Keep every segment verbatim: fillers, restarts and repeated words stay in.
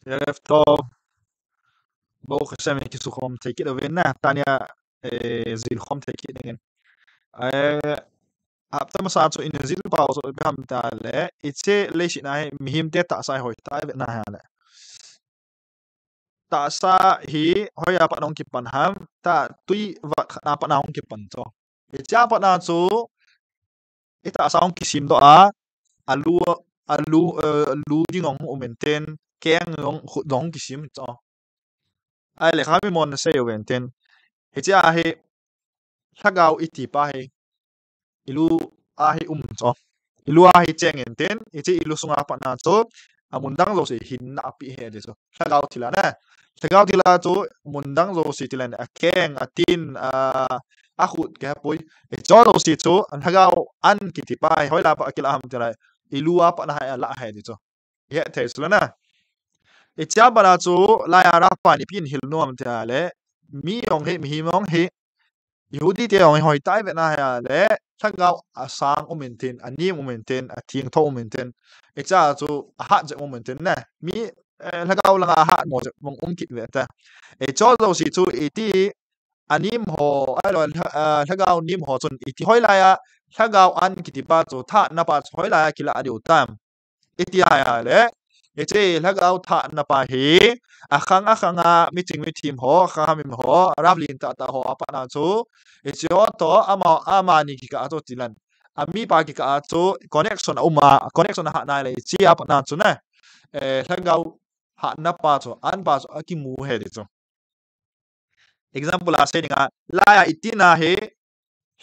Ref to. Bo ka sem ki su khom thei kit uvin na. Tania, eh, zil khom thei kit dingin. Eh, hapta masa chu in zil pau chu ipi ham tile, hiche leiset a hi mihem te tahsa hi hoi tai ve na hile. Tahsa hi hoiya pat a hung kipan ham, tah tui vat khat a pat a hung kipan chu. Hichea pat a chu, i tahsa hung kisem doh a, alu, alu, eh, lu ding hung um intin, keng hung, khut hung kisem chu. Ahile kha mi mon sei uvin tin. Hichea hi, lhagao i ti pa hi, i lu a hi um chu. I lu a hi cheng intin, hiche i lu sunga pat a chu, amun dang jouse hinna ape e ti chu. Lhagao thil a na. Lhagao thil a chu, mun dang jouse thil a na, akeng, atin, a, akhut kei poi. Hiche jouse chu, lhagao an kiti pa hi, hoiya pat a kilah ham tile, i lu a pat a hi alah e ti chu. Hethei chu la na. Hichea pat a chu, laiya Rav pan ipi in hil nom tile, mi jong hi, mihem jong hi, Yehudi te jong hi hoi tai ve na hile, lhagao asang um intin, anem um intin, athengtho um intin. Hichea chu ahat jep um intin na. Mi, eh, lhagao langa ahat mo jep mong um kit ve ta. Hiche jouse chu iti anem ho, ahilou, lha-, ah, lhagao nem ho chun iti hoilaiya, lhagao an kiti pa chu, thahatna pa chu hoilaiya kilah diu tam. Iti ahile, hiche lhagao thahatna pa hi, akhang akhang a, miching mithem ho, khamim ho, Rav lentah tah ho a pat a chu, hiche ho toh, ama, amani kikah a chu tilan. Amipa kikah a chu, connection a um a, connection ahat nai le, hichea pat a chu na, eh, lhagao hatna pa chu, an pa chu, akimu e ti chu. Example a sei dinga, laiya i tin a hi,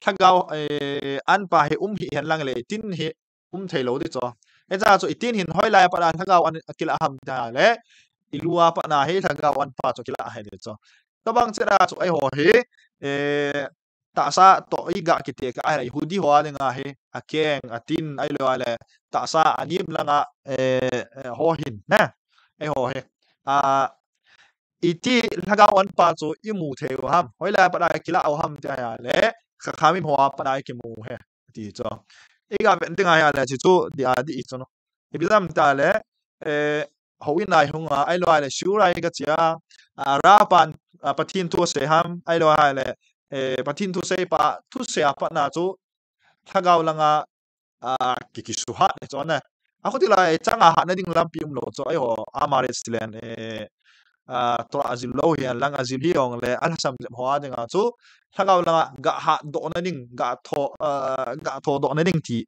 lhagao, eh, an pa hi um hih hen lang le, i tin hi um thei lou ti chu. Hichea chu i tin hin hoilaiya pat a lhagao an akilah ham tile, i lu a pat a hi lhagao an pa chu kilah e ti chu. Tobang chet a chu eiho hi, eh, tahsa toh i ga kitekah a, Yehudi ho a dinga hi, akeng, atin, ahilou le, tahsa anem langa, eh, eh, ho hin, na. Eiho hi. A, iti lhagao an pa chu i mu thei u ham. Hoilaiya pat a kilah u ham ti ahile, kha, khamim ho a pat a kimu e ti chu. I ga vet ding ahile, hiche chu, di a, di i chu no. Ipi ham tile, eh, houin a i hung a, ahilou le, shiur a i ga che a, a, Rav pan, a, Pathen thu asei ham, ahilou le, eh, Pathen thu seipa, thusei a pat a chu, lhagao langa, a, ki, kisuhat e chu na. Akhuti la, eh, chang a hatna ding lampi um lou chu, eiho, Am Haaretz ti len, eh, a, Torah a jil lou hi, alang a jil hi jong le, alhasam jep ho a dinga chu, lhagao langa ga hatdoh na ding, ga tho, a, ga thodoh na ding ti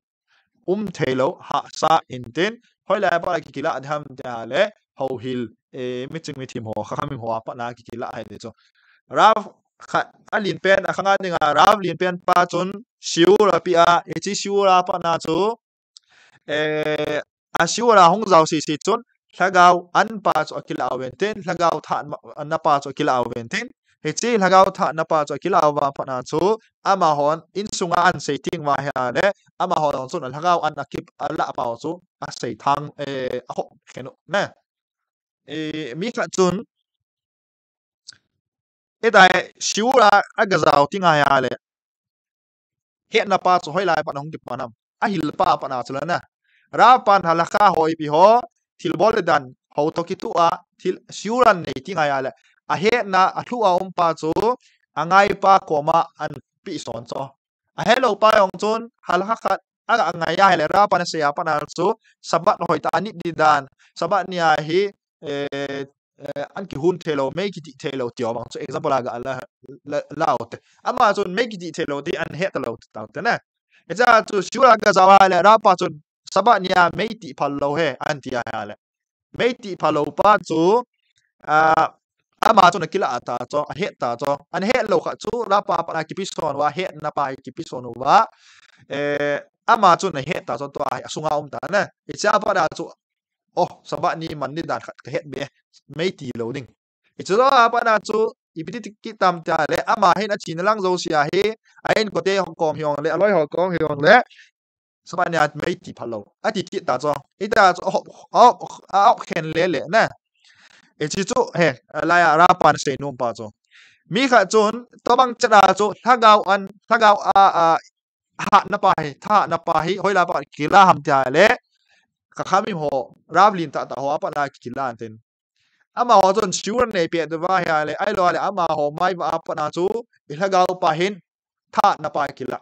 um thei lou, hahsa intin, hoilaiya pat a kikilah ding ham ti ahile, houhil, eh, miching mithem ho, khamim ho a pat a kikilah e ti chu. Rav khat, alen pen, akhang a dinga, Rav alen pen pa chun, shiur ape a, hiche shiur a pat a chu, eh, a shiur a hung jao sese chun, lhagao an pa chu akilah uvin tin, lhagao thahatna pa chu akilah uvin tin, hiche lhagao thahatna pa chu akilah uva pat a chu, amahon insunga ahin sei teng uva ahile, amahon jong chun lhagao an akip, alah pau chu asei thang, eh, aho khen u na. Eh, mi khat chun, hitia shiur a aga jao teng ahile, hetna pa chu hoilaiya pat a hung kipan ham. Ahil pa a pat a chu la na. Rav pan halakha ho ipi ho, thilbol le dan ho toh kitoh a, thil shiur a nei teng ahile, ahetna, alhuh a um pa chu, angaipa koma ahin pehson chu. Ahet lou pa jong chun, halakha khat, aga ngai ahile, Rav pan asei a pat a chu, Sabbath hoitah a nit ding dan, Sabbath ni a hi, eh, eh, ahin kihon thei lou, mei kitih thei lou ti ho bang chu example a ga la, la, la u te. Ama chun mei kitih thei lou ti ahin het lou ti tau te na. Hichea chu shiur a aga jao ahile, Rav pa chun Sabbath ni a mei tih phal lou e, ahin ti ahile. Mei tih phal lou pa chu, a, ama chun akilah ta chu, ahet ta chu. Ahin het lou khat chu, Rav pa a pat a kipeson uva, hetna pa hi kipeson uva. Eh, ama chun ahet ta chu, tua hi asunga um ta na. Hichea pat a chu, oh, Sabbath ni man ding dan khat kahet be, mei ti lou ding. Hiche joh a pat a chu, ipi ti kit tam ti ahile, ama hin achena lang jouse a hi, a inkote ho kom hi jong le, aloi ho kom hi jong le, Sabbath ni a mei ti phal lou. Ati kit ta chu. Hitia chu, a hop, a hop, a hop khen le le na. Hiche chu, he, laiya Rav pan asei nom pa chu. Mi khat chun, tobang chet a chu, lhagao an, lhagao a, a, hatna pa hi, thahatna pa hi, hoilaiya pat a kilah ham ti ahile, Chachamim ho, Rav lin tah tah ho a pat a kikilah in tin. Amaho chun shiur anei peh diu va ahile, ahilou le amaho mai va a pat a chu i lhagao pa hin thahatna pa kilah.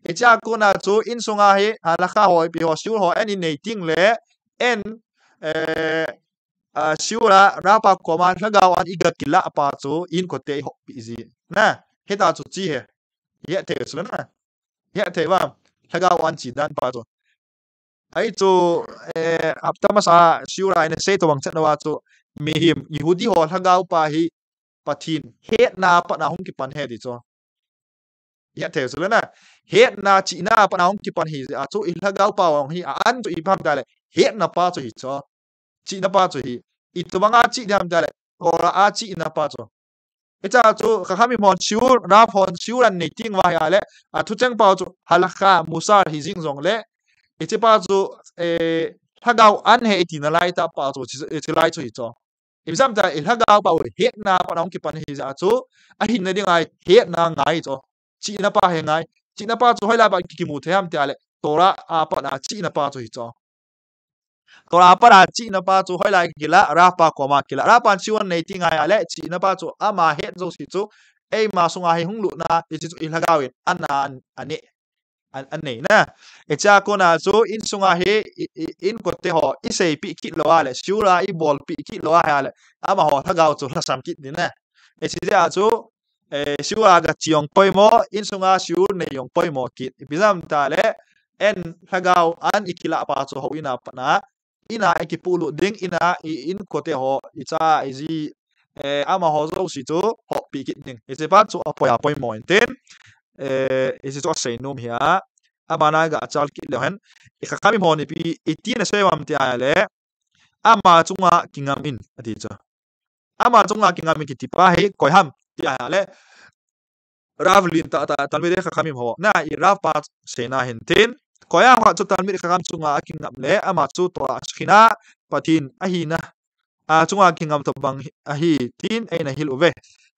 Hichea kona chu insunga hi halakha ho, ipi ho, shiur ho, an i nei teng le, an, eh, a, shiur a Rav pa koma lhagao an i ga kilah pa chu inkote i hoppi ji. Na, hitia chu chi he. Hethei chu na. Hethei va, lhagao an chi dan pa chu. Ahi chu, eh, hapta masa shiur a ina sei tobang chet uva chu, mihem, Yehudi ho lhagao pa hi Pathen hetna a pat a hung kipan ahi ti chu. Hethei chu le na. Hetna chihna a pat a hung kipan ahi jeh a chu i lhagao pa hung hi a an chu ipi ham tile, hetna pa chu hi chu. Chihna pa chu hi. Itobang a chih ding ham tile, Torah a chihna pa chu. Hichea chu Chachamim hon shiur, Rav hon shiur an nei teng uva ahile, a thucheng pa chu halakha, musar hi jing jongle, hiche pa chu, eh, lhagao an ahi iti nalai tah pa chu, hiche, hiche lai chu hi chu. Ipi jeh ham tile i lhagao pa u hetna a pat a hung kipan ahi jeh a chu, ahinna dinga hetna ngai chu. Chihna pa hi ngai. Chihna pa chu hoilai a pat kimu thei ham tile, Torah a pat a chihna pa chu hi chu. Torah a pat a chihna pa chu hoilai kilah, Rav pa koma kilah. Rav pan shiur an nei teng ahile, chihna pa chu ama het jouse chu, eima sunga hi hung lutna, hiche chu i lhagao in an a, an, an nei. An, an nei na. Hichea kona chu insunga hi, i, i, inkote ho i seipeh kit lou a le, shiur a i bolpeh kit lou ahile, amaho lhagao chu lhasam kit ding na. Hiche jeh a chu, eh, shiur a ga chi jong poimo, insunga shiur nei jong poimo kit. Ipi jeh ham tile, an lhagao an i kilah pa chu houin a pat a, in a i kipuilut ding, in a i inkote ho, i cha, i ji, eh, amaho jouse chu hoppi kit ding. Hiche pa chu apoi a poimo in tin, eh, hiche chu asei nom ahi a, abana ga chal kit leu hen. I Chachamim hon ipi, iti ana sei uvem ti ahile, ama chunga kingam in, ati chu. Ama chunga kingam in kiti pa hi koi ham ti ahile, Rav lin tah tah, Talmidei Chachamim ho. Na, i Rav pa seina hin tin. Koi ham khat chu Talmidei Chacham chunga akingam le, ama chu Torah, Shekhinah, Pathen ahina a chunga kingam tobang ahi tin eina hil uve.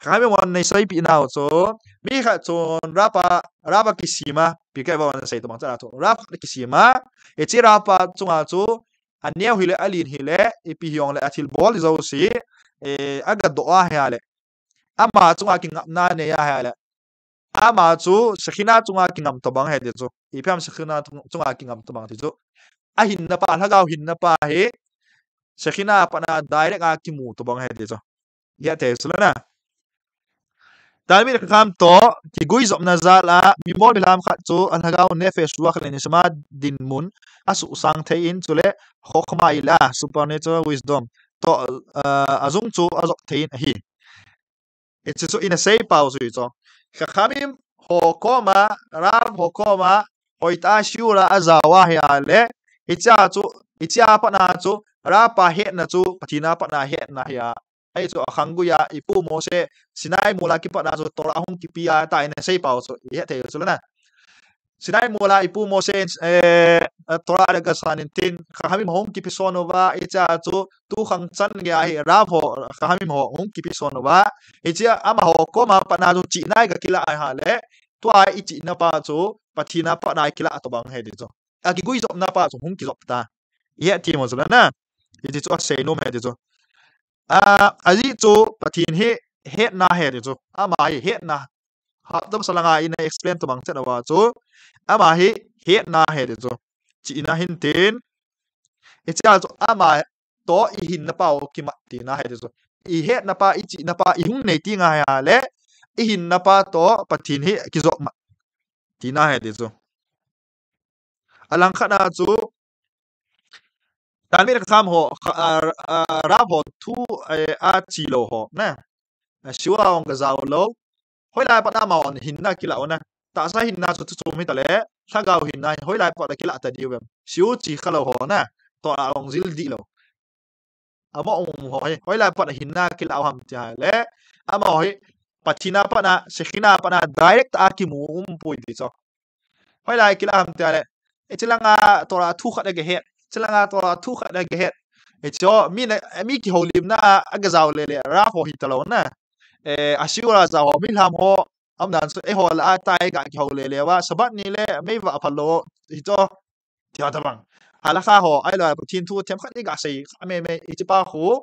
Chachamim hon ana seipeh nau chu, mi khat chun Rav pa, Rav pa kisem a, pi kei va ana sei tobang chan a chu, Rav pa kisem a, hiche Rav pa chunga chu, aneo hile, alen hile, ipi hijongle, athilbol jouse, eh, aga doh ahile, ama chunga kingapna nei ahile, ama chu Shekhinah chunga kingam tobang ahi ti chu. Ipi ham Shekhinah chung-, chunga kingam tobang ti chu, ahinna pa, lhagao hinna pa hi Shekhinah a pat a direct a kimu tobang ahi ti chu. Hethei chu le na. Talmidei Chacham toh kiguijopna jal a, mimol milham khat chu alhagao, nefesh, ruach le neshama dinmun asuhsang thei in, chule Chokhmah ila, supernatural wisdom toh, ah, ajung chu ajop thei in ahi. Hiche chu ina sei pau chu hi chu. Chachamim ho koma, Rav ho koma, hoitah a shiur a ajao ahile, hichea chu, hichea pat a chu, Rav pa hetna chu, Pathen a pat a hetna ahi a. Ahi chu akhang gui a, i pu Mose, Sinai mol a kipat a chu, Torah ahung kipe a, tia ina sei pau chu, i hethei chu le na. Sinai mol a i pu Mose in, eh, Torah aga san in tin, Chachamim ho hung kipe son uva, hichea chu, tu khang chan gei a hi, Rav ho, Chachamim ho hung kipe son uva, hichea amaho koma pat a chu chihna i ga kilah ahile, tua i chihna pa chu, Pathen a pat a i kilah tobang ahi ti chu. Akiguijopna pa chu hung kijop ta. I hethem u chu le na. Hiche chu asei nom ahi ti chu. A, ajeh chu Pathen hi hetna ahi ti chu. Ama hi hetna. Hapta masa langa ina explain tobang chet uva chu, ama hi hetna ahi ti chu. Chihna hin tin, hichea chu ama toh i hinna pa u kimat tina ahi ti chu. I hetna pa, i chihna pa, i hung nei teng ahile, i hinna pa toh Pathen hi kijop mat tina ahi ti chu. Alangkhat a chu, Talmidei Chacham ho, kha-, a, a, Rav ho thu, eh, achi lou ho, na. A, shiur a hung ga jao lou. Hoilai pat a amahon hinna kilah u na. Tahsa hinna chu thu chom hita le, lhagao hinna hi hoilai pat a kilah ta diu vem. Shiur chi kha lou ho na. Torah a hung jil dih lou. Amaho hi, hoilai pat a hinna kilah u ham ti ahile, amaho hi, Pathen a pat a, Shekhinah a pat a, direct a kimu umpoi ti chu. Hoilai kilah ham ti ahile, hiche langa Torah thu khat aga het, hiche langa Torah thu khat aga het. Hiche ho, mi na, mi kihoulimna a, aga jao le le, Rav ho hita lou na. Eh, a shiur a jao ho, milham ho, aum dan chu, eiho lah a, tia ga kihou le le uva, Sabbath ni le, mei va phal lou, hiche ho. Tia tabang. Halakha ho, ahilou le Pathen thu themkhat iga sei kha mei mei, hiche pa khu,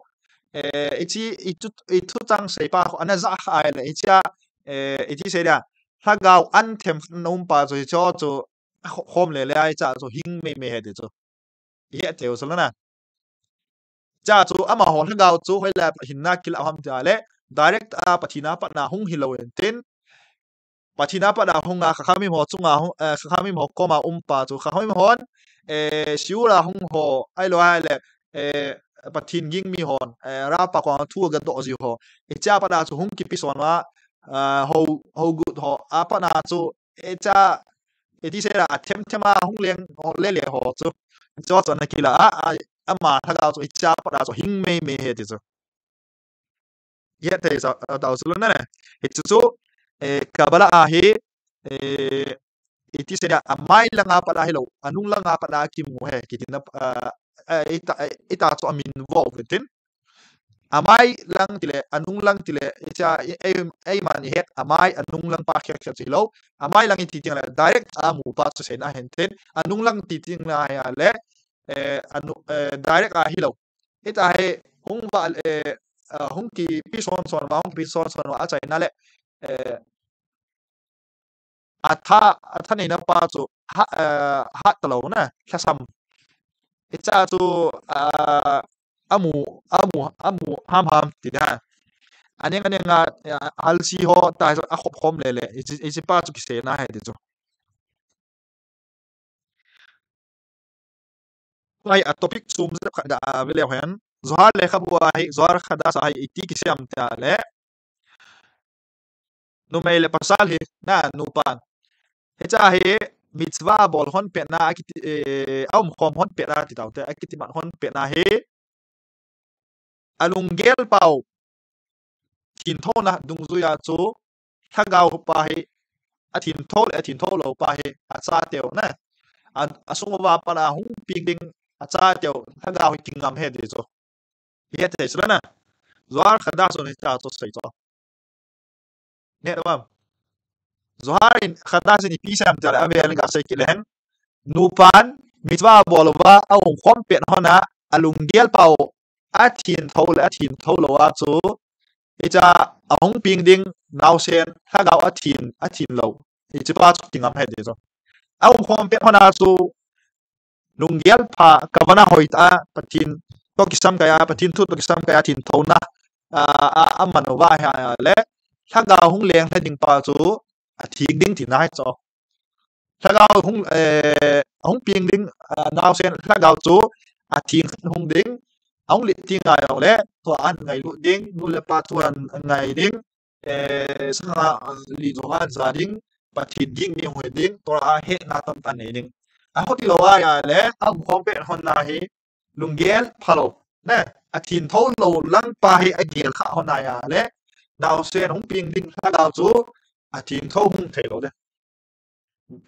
eh, hiche, hichu, hichu chang sei pa khu, ana ja kha ahile, hiche a, eh, hiti sei dia, lhagao an themkhat ana um pa chu, hiche chu, a kho-, khom le le a, hiche chu hing mei mei ahi ti chu. Ihet thei u chu lana. Hiche chu amaho lhagao chu hoilai a pat hinna kilah ham tia le, direct a Pathen a patna hung hilou hen tin, Pathen a patna hunga Chacham ho chunga hung, eh, Chacham ho koma um pa chu, Chacham hon, eh, Seoul a hung ho, ahilou le, eh, Pathen ging mi hon, eh, Rapa kong thu gadoh ji ho. Hiche a patna chu hung kipe son uva, eh, ho, ho gut ho, a patna chu, hiche, hiti sei la, a them them a hung leng ho, le le ho chu. Hiche chu ana kilah a, a, ama lhagao chu, hiche a patna chu hing mei mei ahi ti chu. Ihet thei sa, a, tau chu lana ne. Hichu chu, eh, Kabbalah a hi, eh, hiti sei dia, amai langa patna hilou, anung langa patna kimu ahi, kiti na, ah, eh, hita, eh, hita chu amin vo u tin. Amai lang tile, anung lang tile, hiche a, ei, ei, eiman ihet, amai, anung lang pa khat khat chu hilou. Amai lang iti teng le, direct a mu pa chu seina ahin tin. Anung lang iti teng le, ahile, eh, anu-, eh, direct a hilou. Hita hi, hung va, eh, ah, hung kipe son son uva, hung kipe son son uva, achaina le, eh, atha, atha neina pa chu ha, eh, hat talou na, lhasam. Hiche chu, ah, amu, amu, amu ham ham ti dia. Aneng, aneng a, eh, halsi ho ta chu akhop khom le le. Hiche, hiche pa chu kiseina ahi ti chu. Tua hi a topic sum jep khat ga, ah, ve leu hen. Zohar lekhabu a hi, Zohar Khadas a hi, iti kisei ham tia le. Numei le pasal hi, na, nupan. Hiche a hi, mitzvah bol hon petna, akiti, eh, aum khom hon petna, ti tau te, akiti mat hon petna hi. Alunggel pau, thinthouna dungjui a chu, lhagao pa hi, athintho le athintho lou pa hi, achateu na. A, asung uva pat a hung peng ding, achateu, lhagao hi kingam ahi ti chu. Ihet thei chu lana. Zohar Khadas in hitia chu sei chu. Neh uvam. Zohar in Khadas in ipi sei ham tia le, avel in ga sei kit leng. Nupan, mitzvah bol uva, aum khom pet hon a, alunggel pau, athintho le athintho lou a chu, hiche a hung peng ding, naosen, lhagao athin, athin lou. Hiche pa chu kingam ahi ti chu. Aum khom pet hon a chu, lunggel pha, kavanah hoitah a, Pathen toh kisam kai a, Pathen thu toh kisam kai a, thinthouna, a, a, aman uva ahile, lhagao hung leng lha ding pa chu, athing ding tina ahi chu. Lhagao hung, eh, hung peng ding, ah, naosen lhagao chu athing hung ding, ahung len teng ngai jongle, tua ahin ngailut ding, nu le pa thu ahin ngai ding, eh, sanga, ah, li jong ahin ja ding, Pathen ging mi hung hi ding, Torah a hetna tamtah nei ding. Aho tilou ahile, aum khom pet hon a hi, lunggel phalou, ne, athintho lou lang pa hi agel kha hon ahile, naosen hung peng ding lhagao chu, athintho hung thei lou de.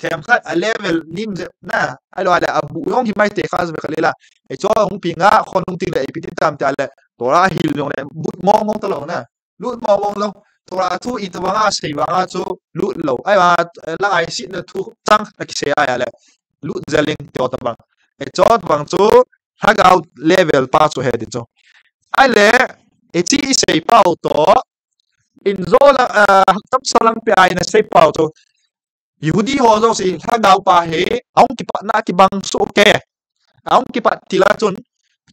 Themkhat a level nim jep na, ahilou le abu jong hi mai te kha jep kha le la. Eiho hung peng a, khonung teng le ipi ti tam tia le, Torah hil jongle, lut mong mong talou na. Lut mong mong lou. Torah thu itobang a sei vang a chu lut lou. Ahivang a, eh, langa isetna thu chang khat kisei ahile, lut jel ing ti tobang. Eiho tobang chu, lhagao level pa chu ahi ti chu. Ahile, hiche isei pau toh, in jo la, ah, haktamsa lang pia ina sei pau chu. Yehudi ho jouse lhagao pa hi, ahung kipatna kibang soh kei. Ahung kipat til a chun,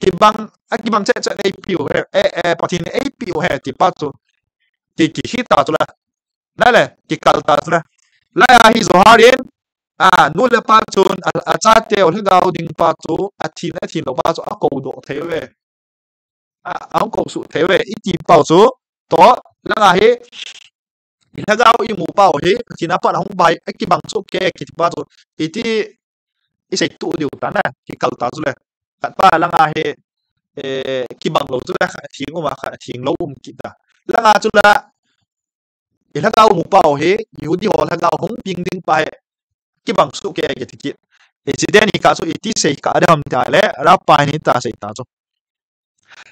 kibang, akibang cheh cheh eipeh u ahi, eh, eh, Pathen in eipeh u ahi ti pa chu. Ki, ki, ki ta chu la. Nale, kikal ta chu la. Lai a hi Zohar in, a, nu le pa chun, a, achateu lhagao ding pa chu, athin, athin lou pa chu, akou doh thei uve. A, ahung kou suh thei uve, iti pau chu, toh, langa hi, lhagao imu pau hi, Pathen a pat ahung pai, akibang soh kei, kiti pa chu, iti, isei tuh diu ta na, kikal ta chu le. Khat pa langa hi, eh, kibang lou chu le, khat thing um a, khat thing lou um kit ta. Langa chu la, ilhagao mu pau hi, Yehudi ho lhagao hung peng ding pa hi, kibang soh kei kiti kit. Hiche teni kah chu iti sei kah ding ham tia le, Rabbi ni ta sei ta chu.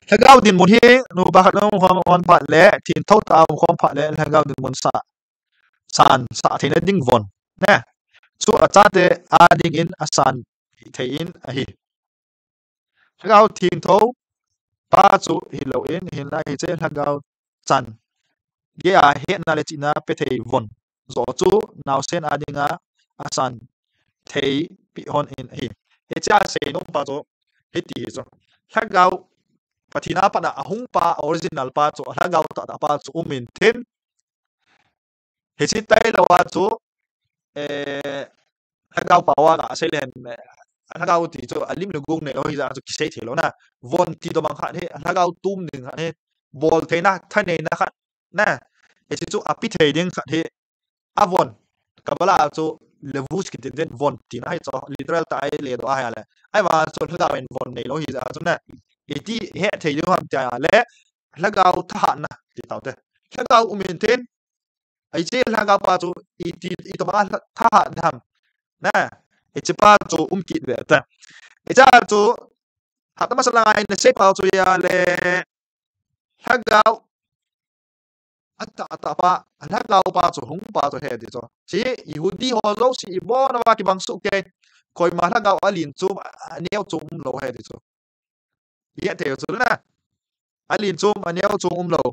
Lhagao dinmun hi, nupa khat um khom, um phat le, thintho tah a um khom phat le, lhagao dinmun sa, san, sa theina ding von. Ne? Chu achate a dingin asan thei in ahi. Lhagao Thengtho pa chu hilou in, hinla hiche lhagao chan geiya hetna le chihna pe thei von joh chu naosen a dinga asan thei pi hon in ahi. Hiche a seinom pa chu hiti hi chu. Lhagao Pathen a pat a ahung pa, original pa chu, lhagao tahtah pa chu um in tin, hiche tailou a chu, eh, lhagao pao a gasei le hen, eh, lhagao ti chu alim le gong neilou hija chu kisei thei lou na. Von ti tobang khat hi, lhagao tum ding khat hi, bol theina, thaneina khat na. Hiche chu api thei ding khat hi, avon. Kabbalah a chu levush kiti tin, von tina hi chu, literal tah a i ledoh a ahile. Ahivang chu lhagao in von neilou hija chu na. Iti hetthei diu ham tia ahile, lhagao thahatna ti taute. Lhagao um in tin, hiche lhagao pa chu iti, itobang a lha-, thahat ham na. Hiche pa chu um kit ve ta. Hiche a chu hatah masa langa ina sei pau chu ahile, lhagao atahtah pa, lhagao pa chu hung pa chu ahi ti chu. Hiche Yehudi ho jouse ibon uva kibang soh kei. Koima lhagao alen chom, aneo chom umlou ahi ti chu. Ihet thei u chu na. Alen chom, aneo chom umlou.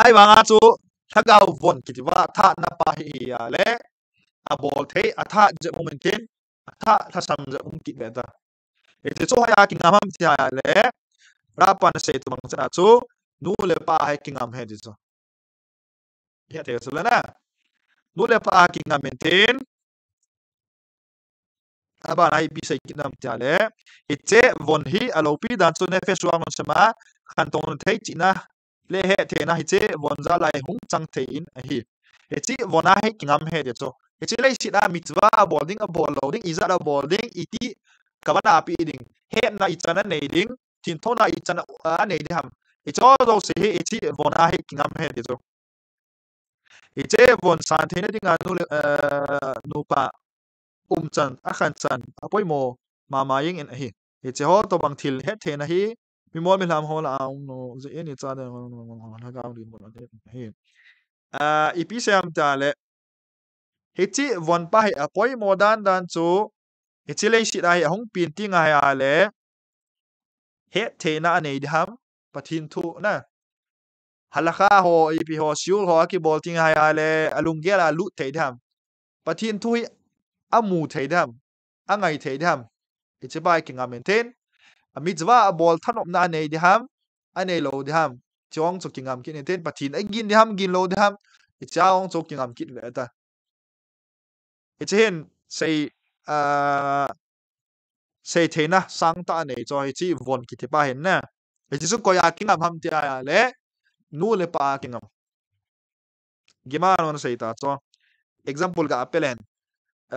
Ahivanga chu lhagao von kiti uva thahatna pa hi, hi ahile, abol thei, athahat jeh um in tin, athah lhasam jeh um kit ve ta. Hiche chu hoiya kingam ham tia ahile, Rabpan asei tobang chan a chu, nu le pa a hi kingam ahi ti chu. Ihet thei u chu le na. Nu le pa a kingam in tin, abana ipi sei kit nam tia ahile, hiche von hi aloupi dan chu Nefesh Ruach Neshama, khantou thei chihna le hettheina hiche von jal a hi hung chang thei in ahi. Hiche von a hi kingam ahi ti chu. Hiche leiset a mitzvah abol ding, abol lou ding, ijat abol ding, iti kavanah ape ding, hepna ichan anei ding, thengthouna ichan a, anei ding ham. Hiche jouse hi hiche von a hi kingam ahi ti chu. Hiche von san theina dinga nu le, eh, nupa umchan, akhanchan, apoimo mama jeng in ahi. Hiche ho tobang thil hettheina hi, mimol milham ho lah a um nom jeh in icha ding lhagao lim bol ahi. Ah, ipi sei ham tia ahile, hiche von pa hi apoimo dan dan chu, hiche leiset a hi ahung pen teng ahi ahile, hettheina anei ding ham, Pathen thu na. Halakha ho, ipi ho, shiur ho akibol teng ahi ahile, alunggel a alut thei ding ham. Pathen thu hi amu thei ding ham, angai thei ding ham. Hiche pa hi kingam in tin. A mitzvah abol thanopna anei ding ham, anei lou ding ham. Hiche jong chu kingam kit in tin. Pathen agin ding ham, gin lou ding ham. Hiche jong chu kingam kit ve ta. Hiche hin sei, ah, sei theina sangtah anei chu hiche von kiti pa hin na. Hiche chu koiya kingam ham tia ahile, nu le pa a kingam. Gemara in asei ta chu. Example ga pe le hen.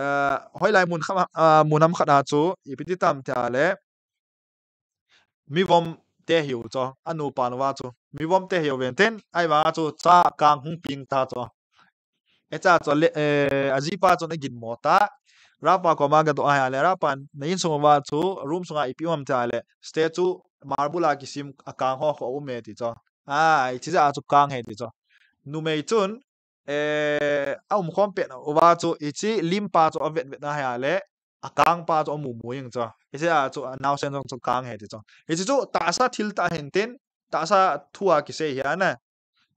Eh, hoilai mun khat, ah, mun ham khat a chu, ipi ti tam tia ahile, mivom te hiu chu, anupa uva chu. Mivom te hiu ven tin, ahivanga chu cha kang hung peng ta chu. Hiche a chu le, eh, ajipa chun aginmo ta. Rabpa koma gadoh ahi ahile, Rabpa, na insung uva chu, room sunga ipi um ham tia ahile, statue marble a kisem akang ho kho um e ti chu. Ah, hiche jeh a chu kang ahi ti chu. Numei chun, eh, aumkhom pet uva chu, hiche lim pa chu avet vet ahi ahile, akang pa chu amu mu jeng chu. Hiche a chu, anaosen jong chu kang ahi ti chu. Hiche chu tahsa thil tah ahin tin, tahsa thu a kisei ahi na.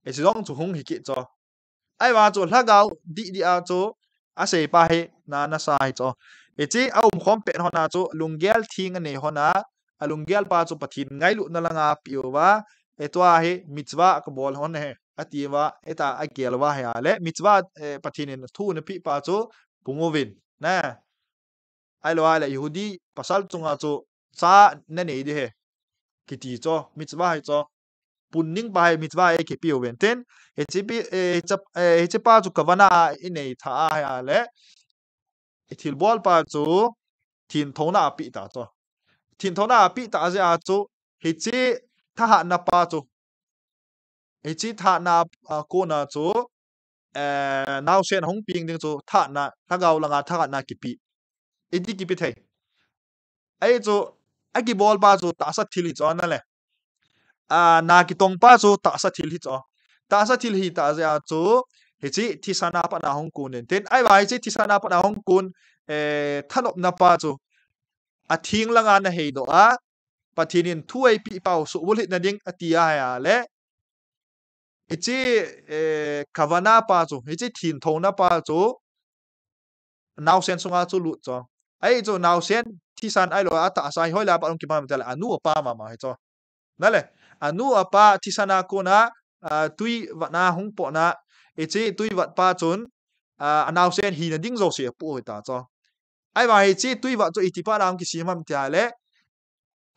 Hiche jong chu hung hi kit chu. Ahivang chu lhagao dih dih a chu asei pa hi na nasa hi chu. Hiche aumkhom pet hon a chu lunggel theng anei hon a, alunggel pa chu Pathen ngailutna langa apeh uva, hitua hi mitzvah kabol hon ahi, ati uva, hitia agel uva ahi ahile, mitzvah, eh, Pathen in thu anapeh pa chu pung uvin, na. Ahilou ahile Yehudi pasal chunga chu cha nanei ding ahi, kiti chu, mitzvah hi chu. Pun ding pa hi mitzvah hi kipe uvin tin, hiche pi, eh, hiche, eh, hiche pa chu kavanah a inei tha ahi ahile, ithilbol pa chu thengthouna apeh ta chu. Thengthouna apeh ta jeh a chu, hiche thahatna pa chu, hiche thahatna, ah, kona chu, eh, naosen ahung peng ding chu thahatna, lhagao langa thahatna kipe. Iti kipe thei. Ahi chu, akibol pa chu tahsa thil hi chu ana le. Ah, na kitong pa chu tahsa thil hi chu. Tahsa thil hi ta jeh a chu, hiche thisan a pat a hung kon in tin. Ahivang hiche thisan a pat a hung kon, eh, thanopna pa chu, atheng langa naheidoh a, Pathen in thu eipeh pau suhbulhit nading ati ahile, hiche, eh, kavana pa chu, hiche thengthouna pa chu, naosen sunga chu lut chu. Ahi chu naosen, thisan ahilou a tahsa hi hoilai a pat hung kipan ham itile, anu apa mama hi chu. Nale, anu apa thisan a kona, ah, tui vatna hung potna, hiche tui vat pa chun, ah, anaosen hina ding jouse apoh hita chu. Ahivang hiche tui vat chu iti pat a hung kisem ham itile,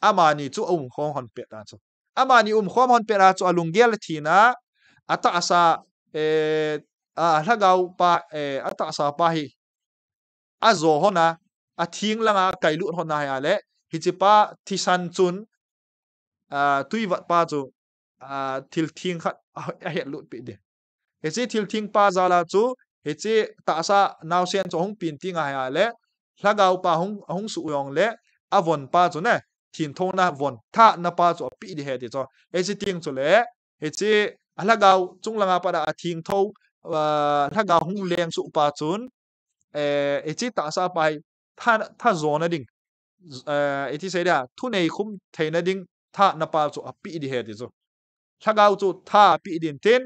amani chu aumkhom hon pet a chu. Amani umkhom hon pet a chu alunggel athina, atahsa, eh, a, lhagao pa, eh, atahsa pa hi ajo hon a, atheng langa akailut hon ahile, hiche pa thisan chun, ah, tui vat pa chu, ah, thil theng khat a, ahetlut peh ding. Hiche thil theng pa jal a chu, hiche tahsa naosen chu ahung pen teng ahile, lhagao pa hung, ahung suh jongle, avon pa chu ne, thengthouna von, thahatna pa chu apeh ding ahi ti chu. Hiche teng chule, hiche alhagao chung langa pat a athengthou, ah, lhagao hung lengsuh pa chun, eh, hiche tahsa pa hi tha, tha jona ding, eh, iti sei dia, thunei khum theina ding thahatna pa chu apeh ding ahi ti chu. Lhagao chu tha apeh ding tin,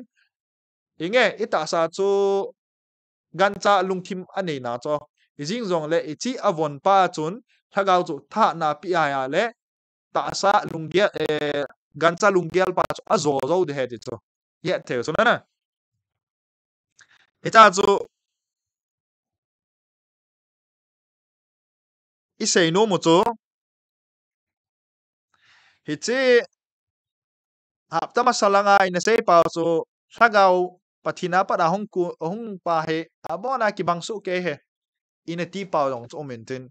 inge, itahsa chu gancha lungthim aneina chu. Hijeng jongle hiche avon pa chun lhagao chu thahatna apeh ahile, tahsa lunggel, eh, gancha lunggel pa chu ajo jou ding ahi ti chu. Ihet thei u chu na. Hiche chu isei nom u chu, hiche hapta masa langa ina sei pau chu, lhagao Pathen a pat a hung ku, hung pa hi abon a kibang soh kei ahi, ina ti pau jong chu um intin.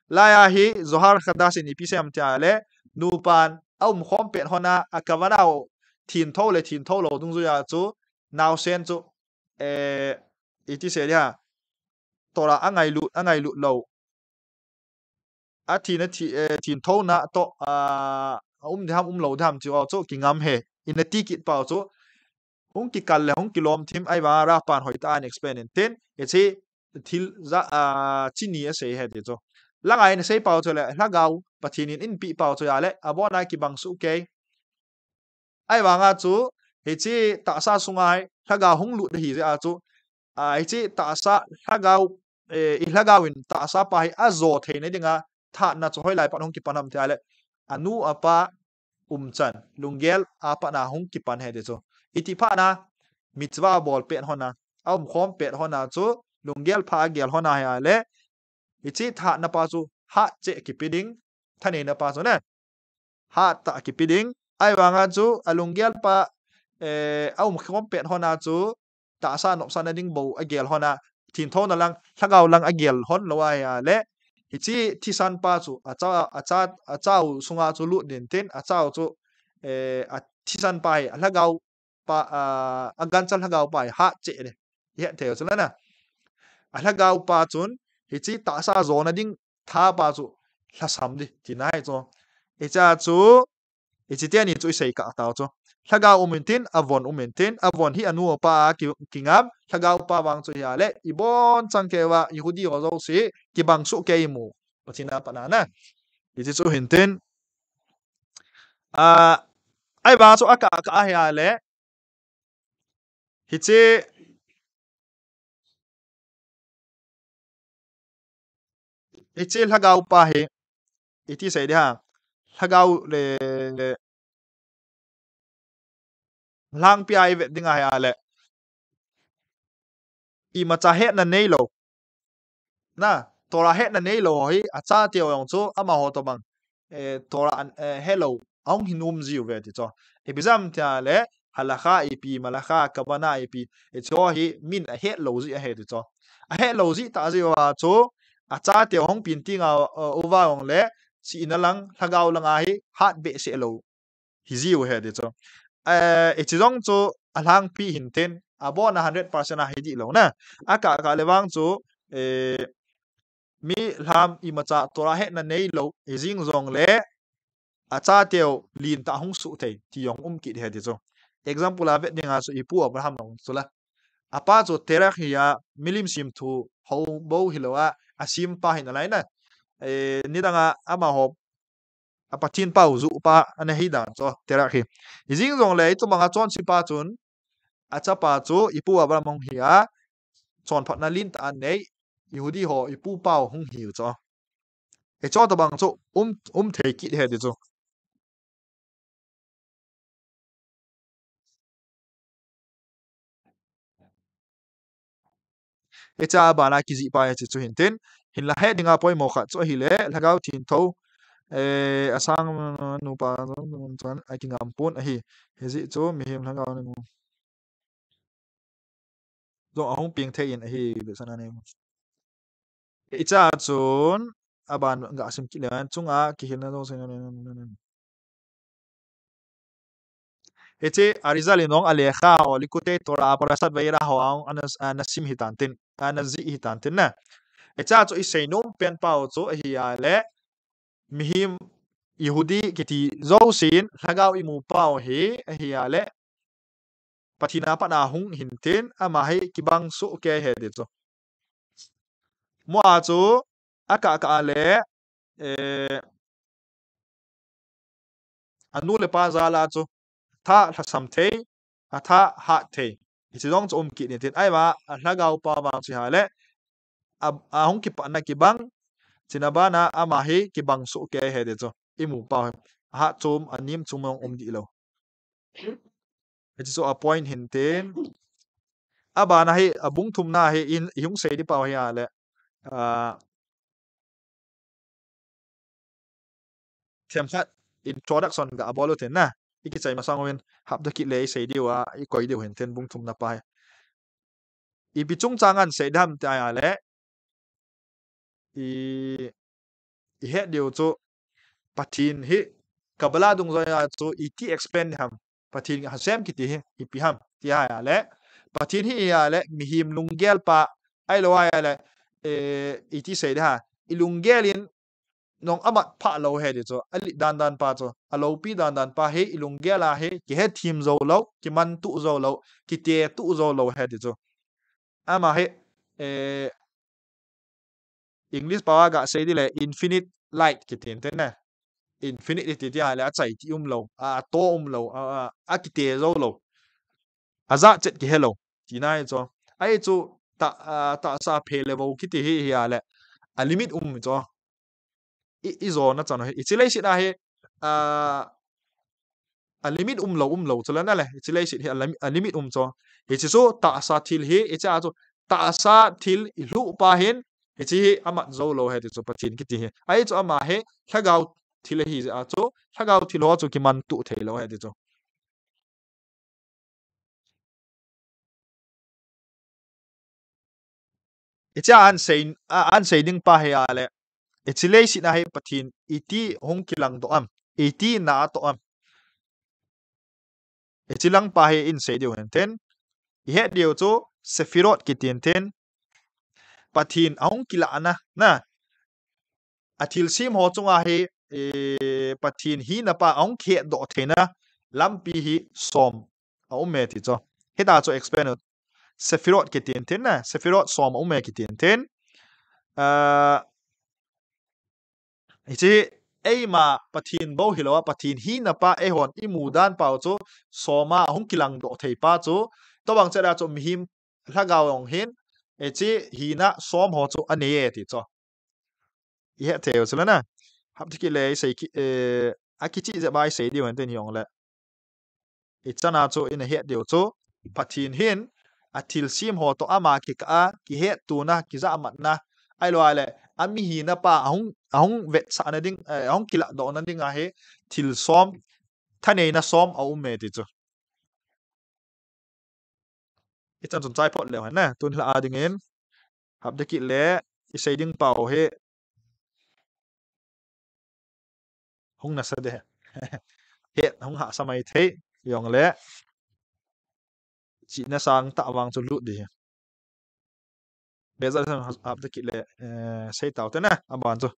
Lai a hi Zohar Khadash in ipi sei ham itile, nupan aumkhom pet hon a, akavana u thengthou le thengthou lou dungjui a chu, naosen chu, eh, iti sei dia, Torah angailut, angailut lou, athina thi, eh, thengthouna toh, ah, aum ding ham, umlou ding ham chu, chu kingam ahi, ina ti kit pau chu, hung kikal le hung kilom thim, ahivang a Rav pan hoitah in explain intin, hiche thil ja, ah, chini asei ahi ti chu. Langa ina sei pau chule, lhagao Pathen in eipeh pau chu ahile, abon a kibang soh kei. Ahivang a chu, hiche tahsa sunga hi lhagao hung lut ahi jeh a chu, ah, hiche tahsa lhagao, eh, ilhagao in tahsa pa hi ajo theina dinga thahatna chu hoilai a pat hung kipan ham itile, anu apa umchan, lunggel a pat a hung kipan ahi ti chu. Iti phat na, mitzvah abol pet hon a, aumkhom pet hon a chu, lunggel pha agel hon ahile, hiche thahatna pa chu hat cheh kipe ding, thaneina pa chu ne, hat tah kipe ding. Ahivang a chu alunggel pa, eh, aumkhom pet hon a chu tahsa nopsahna ding bou agel hon a, thengthouna lang, lhagao lang agel hon lou ahile, hiche thisan pa chu acha, acha, acha u sunga chu lut ding tin, acha u chu, eh, athisan pa hi alhagao pa, ah, agancha lhagao pa hi hat cheh ding. Ihet thei u chu na. Alhagao pa chun hiche tahsa jona ding tha pa chu lhasam ding tina ahi chu. Hiche a chu, hiche teni chu isei kah tau chu. Lhagao um intin, avon um intin, avon hi anu apa a ki, kingam, lhagao pa vang chu ahile, ibon chang kei uva, Yehudi ho jouse, kibang soh kei imu. Pathen a pat a na. Hiche chu hintin. Ah, ahivang chu akah, akah ahile, hiche, hiche lhagao pa hi, iti sei ding ham, lhagao le, lhangpi a ivet ding ahile, imacha hetna neilou. Na, Torah hetna neilou ho hi, achateu jong chu, amaho tobang, eh, Torah an, eh, helou, ahung hin um jiuve ti chu. Ipi jeh ham itile, halakha ipi, malakha, kavana ipi, hiche ho hi, min ahetlou jeh ahi ti chu. Ahetlou jeh tah jeh uva chu, achateu hung pen teng a, eh, uva jongle, chihna lang, lhagao lang a hi, hat behseh lou hijiu ahi ti chu. Eh, hiche jong chu alhangpi hintin, abon a hundred percent a hi dih lou na. Akah, akah le vang chu, eh, mi lham imacha Torah hetna neilou, hijeng jongle, achateu lentah hung suh thei, ti jong um kit ahi ti chu. Example a vet ding a chu ipu Abraham jong chu la. Apa chu Terach hi a, milim semthu ho bou hilou a, asempa hi nalai na. eh, nidang a amaho a Pathen pao juh pa ana hi dan chu, Terach hi. Hijing jongle itobang a chonse pa chun, achapa chu ipu Abraham hung hi a, chonphatna lentah anei, Yehudi ho ipu pao hung hi u chu. Hiche tobang chu um, um thei kit ahi ti chu. Hiche a bana kijih pa hiche chu hintin, hinla het dinga poimo khat chu ahile, Lhagao Theng tho, eh, asang nupa chu akingam pon ahi. Hijeh chu mihem lhagao ni jong ahung peng thei in ahi, vetsahna nei. Hiche a chun, aban gasim kit leu hen, chunga kihilna jong sei. Hiche Arizal in jong alekha ho, Likutei Torah, Parashat Vayera ho a jong ana, ana sim hitan tin, ana jih hitan tin na. Hiche a chu isei nom pen pau chu ahile, mihem Yehudi kiti jousen, lhagao imu pau hi ahile, Pathen a pat a hung hintin, ama hi kibang soh kei ahi ti chu. Mo a chu, akah kah a le, eh, anu le apa jal a chu, atha lhasam thei, atha hat thei. Hiche jong chu um kit in tin, ahivang a lhagao pa vang chu ahile, a, ahung kipatna kibang, chuna bana ama hi kibang soh kei ahi ti chu. Imu pau hi. Ahat chom, anem chom jong um dih lou. Hiche chu a point hintin. Abana hi, abung thumna hi in, ihung sei ding pau hi ahile, ah, themkhat introduction ga bol u tin na. Ikichai masang uvin hapta kit le isei diu a, ikoi diu hintin bung thumna pa hi. Ipi chungchang a isei ding ham ti ahile, i, ihet diu chu Pathen hi Kabbalah dungjuia chu iti explain ding ham. Pathen Hashem kiti hi ipi ham ti ahile, Pathen hi ahile mihem lunggel pa, ahilou ahile, eh, iti sei ding ham. Ilunggel in nong amat phah lou ahi ti chu, alet dandan pa chu, aloupi dandan pa hi ilunggel a hi kihethem jou lou, kimantuh jou lou, kitetuh jou lou ahi ti chu. Ama hi, eh, English pao a ga sei ding le infinite light kiti tin na. Infinite kiti ti ahile achai ti um lou, a, ato um lou, a, a, akite jou lou. Ajat chet kihe lou tina ahi chu. Ahi chu ta, a, tahsa phe le vo kiti hi, hi ahile a limit um chu. I, ijona chan u hi. Hiche leiset a hi, a, a limit um lou, um lou chu la na le. Hiche leiset hi a lim-, a limit um chu. Hiche chu tahsa thil hi, hiche a chu tahsa thil ilhuh pa hin, hiche hi amat jou lou ahi ti chu Pathen kiti hi. Ahi chu ama hi lhagao thil ahi jeh a chu, lhagao thil ho chu kimantuh thei lou ahi ti chu. Hiche a isei, a, isei ding pa hi ahile, hiche leiset a hi Pathen iti hung kilang doh am, iti na atoh am. Hiche lang pa hi isei diu hintin. Ihet diu chu Sefirot kiti tin. Pathen ahung kilahna, na. A thilsem ho chunga hi, eh, Pathen hina pa ahung kihetdoh theina lampi hi som aum e ti chu. Hita chu explain u. Sefirot kiti tin na, Sefirot som aum e kiti tin. Ah, hiche eima Pathen bou hilou a, Pathen hina pa eihon imu dan pau chu som a ahung kilang doh thei pa chu. Tobang chet a chu mihem lhagao jong hin, hiche hina som ho chu anei e ti chu. Ihet thei u chu la na. Hapta kit le isei kit, eh, akichih jep a isei diu hintin hijongle. Ichan a chu ina het diu chu, Pathen hin a thilsem ho toh ama kikah a, kihettona, kijahmatna, ahilou ahile, a mihina pa ahung, ahung vetsahna ding, eh, ahung kilahdohna ding a hi, thil som, thaneina som aum e ti chu. Ichan chun chai phot leu hen na, tun lha a dingin, hapta kit le, isei ding pau hi, hung nasa ding. Het, hung hahsa mai thei, hijongle, chihna sangtah vang chu lut ding. Bezalel hapta kit le, eh, sei tau te na, aban chu.